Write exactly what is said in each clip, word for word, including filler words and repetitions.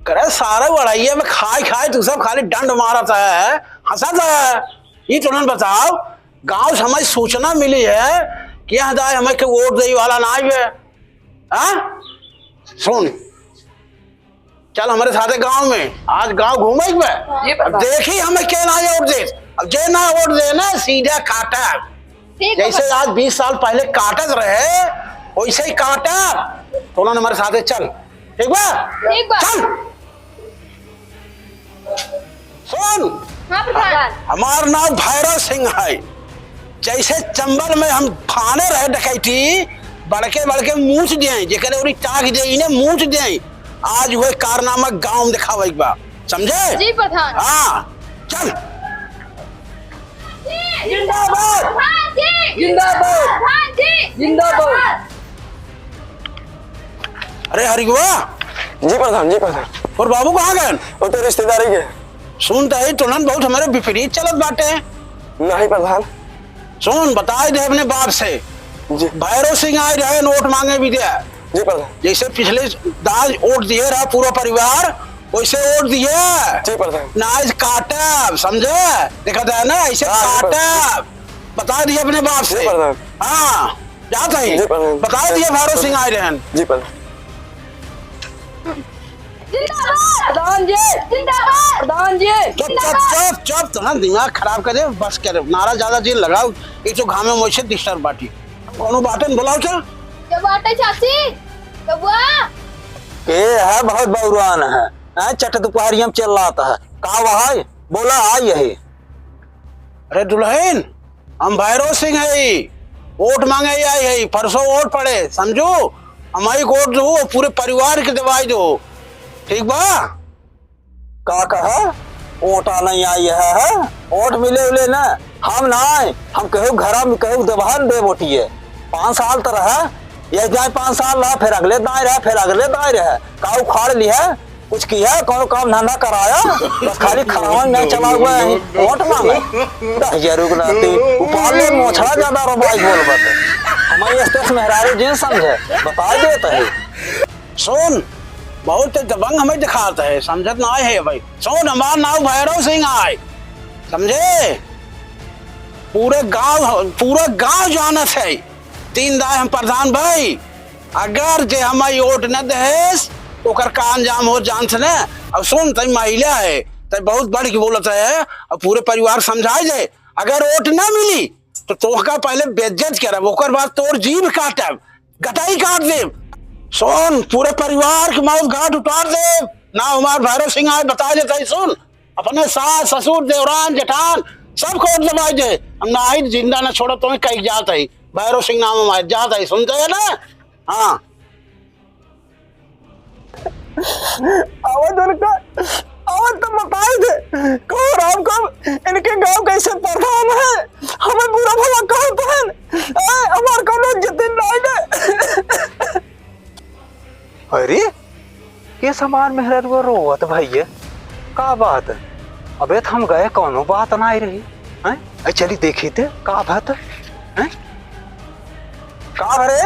करे सारा वड़ैया में खाए खाए तू सब खाली डंड मारत है, हंसत है। ई तुमन बताओ, गांव से हमें सूचना मिली है कि यहाँ दाई हमें के वोट देई वाला ना आइबे। हाँ? सुन, चल हमरे साथे गांव में, आज गांव घूमे बे। जी, अब प्रधान। देखी हमें के ना वोट दे। अब जे ना वोट दे ना, सीधा काटा। ठीक बा। जैसे आज बीस साल पहले काटत रहे, वैसे ही काटा। तो उन्होंने हमारे साथे चल, ठीक बा? ठीक बा। चल। सुन। हाँ प्रधान। हमार नाम भैरव सिंह है। जैसे चंबल में हम फाने रहे डकैती, बड़के बड़के मूछ दिए, जेकरे ओरी ताक दे, इन्हें मूछ दिए। आज वह कारनामा गांव में दिखावे के बा, समझे? जी प्रधान। हाँ, चल। जिंदाबाद। प्रधान जी। जिंदाबाद। प्रधान जी। जिंदाबाद। अरे हरिगुआ। जी प्रधान, जी प्रधान। और बाबू कहाँ गए? वो तो रिश्तेदारी के। सुन तो ही तुलन बहुत हमारे विपरीत चलत बाटे। नहीं प्रधान। सुन, बताई दे अपने बाप से। जी। भैरव सिंह आए रहे नोट मांगे विद्या। जी प्रधान। जैसे पिछले दाज वोट दिए रहा पूरा परिवार, वैसे वोट दिए। जी प्रधान। ना आज काटब, समझे? देखा था ना, ऐसे हाँ, जी प्रधान। काटब। बता दिए अपने बाप जी से। प्रधान। हाँ, जात है। जी प्रधान। बता दिए भैरव सिंह आए रहन। जी प्रधान। जिंदाबाद। प्रधान जी। जिंदाबाद। प्रधान जी। चुप, चुप, जिंदाबाद। चुप, चुप, तुम्हारा दिमाग खराब कर दे, बस कर, नारा ज्यादा दिन लगाओ, एक तो घामे में वैसे disturb बाटी। कौनो बाटन बुलाओ क्या? क्या बात है चाची? बबुआ? के है बहुत बौरान है, हैं? चट दोपहरिया में चिल्लात है, का वहाय? बोला, आई यही। अरे दुल्हन, हम भैरव सिंह है, वोट मांगे आई है, परसों वोट पड़े, समझू? हमारी वोट दो, पूरे परिवार के दवाई दो, ठीक बा? का कहा? वोटा नहीं आई है, है? वोट मिले उले ना, हम ना आए, हम कहू घरा में कहू देवहन दे वोटिए। पाँच साल तो रहा, यह जाए पाँच साल रहा, फिर अगले दाए रहा, फिर अगले दाए रहा, का उखाड़ लिया? कुछ किया, कौन काम धंधा कराया? बस खाली खरावन नहीं चला हुआ है, वोट मांगे। दहिया रुक रहती, उपाल ले मोछड़ा ज्यादा रबाई बोल बते। हमारी स्टेट मेहरारू जिन समझे, बता देता है। सुन, बहुत दबंग हमें दिखात है, समझत ना है भाई। सुन, हमार नाव भैरव सिंह आए, समझे? पूरे गांव, पूरा गांव जानत है, तीन दाए हम प्रधान भाई। अगर जे हमारी वोट न देहेस, ओकर का अंजाम हो जानत न। अब सुन, तई महिला है, तई बहुत बढ़ के बोलत है, अब पूरे परिवार समझाए जाए। अगर वोट न मिली, तो तोहका पहले बेइज्जत करब, ओकर बाद तोर जीभ काटब, गटाई काट देब। सुन, पूरे परिवार के मौत घाट उतार देब। ना हमार भैरव सिंह आए, बता देता है, सुन, अपने सास, ससुर, देवरान, जेठान, सब को वोट दबाई दे। हम ना आई जिंदा ना छोड़ो, तुम्हें कहीं जात है। भैरव सिंह नाम हमारे जात है, सुनते हैं ना? हाँ। आवत उनका, आवत तो बताई दे। कहो राम कब इनके गांव कैसे प्रधान है? हमें बुरा भला कहत है। ए, हमार कौनो इज्जत नहीं दे। अरे, के समान मेहररुआ रोवत भइया, का बात? अबे त हम गए कौनो बात नाई रही, हैं? ए, चली देखी ते, का बात, हैं? का भरे?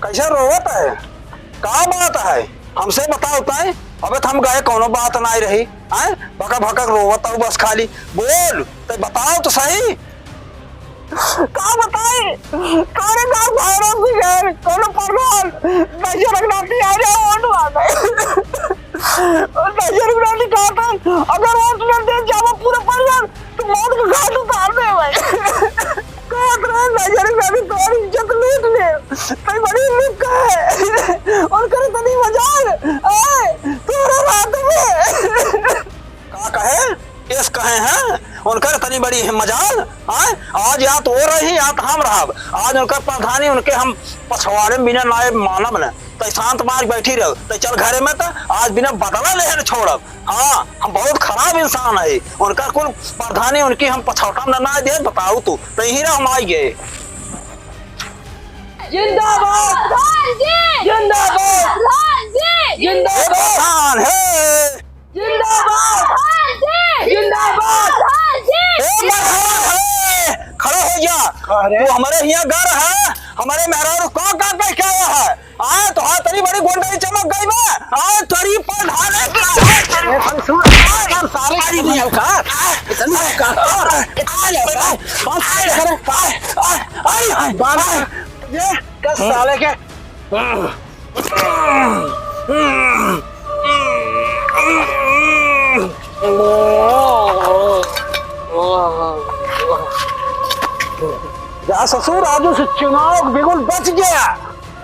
कैसे रोवत है? का बात है? हमसे बताओ तय। अबे त हम गए कौनो बात नाई रही, हैं? भकक भकक रोवत हूँ बस खाली। बोल, ते बताओ तो सही। का बताई? तोरे गाँव भैरव सिंह है, कोनो प्रधान, दहिया रघुनाथी आ जाए, वोट मांगे। दहिया रघुनाथी कहत है, अगर वोट न दे जावा पूरा परिवार, तो मौत के घाट उतार दे भाई। कहत रहे, दहिया रघुनाथी तोरी इज्जत लूट ले, तई बड़ी लुक है। उनकर तनी मजाल, आए, तोरे रात में। का कहे? केस कहे हैं? उनकर तनी बड़ी है मजाल, आए? आज या तो वो रही, या तो हम रहब। आज उनकर प्रधानी, उनके हम पछवाड़े में बिना नाए मानब न। तई शांत मार बैठी रहो, तई चल घरे में, त आज बिना बदला लेहे न छोड़ब। हाँ, हम बहुत खराब इंसान है। उनका कुल प्रधानी, उनकी हम पछौटा न ना दे, बताओ तू। तई ही रह, हम आई गए। जिंदाबाद! प्रधान जी! जिंदाबाद! प्रधान जी! जिंदाबाद! प्रधान है! जिंदाबाद! प्रधान जी! जिंदाबाद! प्रधान जी! ए, प्रधान है! खड़ा हो जा। अरे। तू हमारे हियाँ घर है, हमारे मेहरारू का, का कह के आया है? आए, तोहार तनी बड़ी गोंडई चमक गई बा। आए, तोरी प्रधान है, ए, फंसू, यार, सारे की इतनी औकात, इतनी औकात, इतनी औकात, बात करे, बात, ये, कस साले के। जा ससुर, आज उस चुनाव बिगुल बच गया।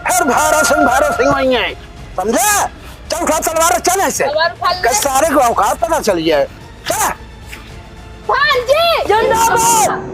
फिर भैरव सिंह, भैरव सिंह वहीं है, समझे? चल उठा तलवार, चल ऐसे। तलवार उठा ले। कस सारे को औकात पता चल गया है। चल। भांजी! जिंदाबाद!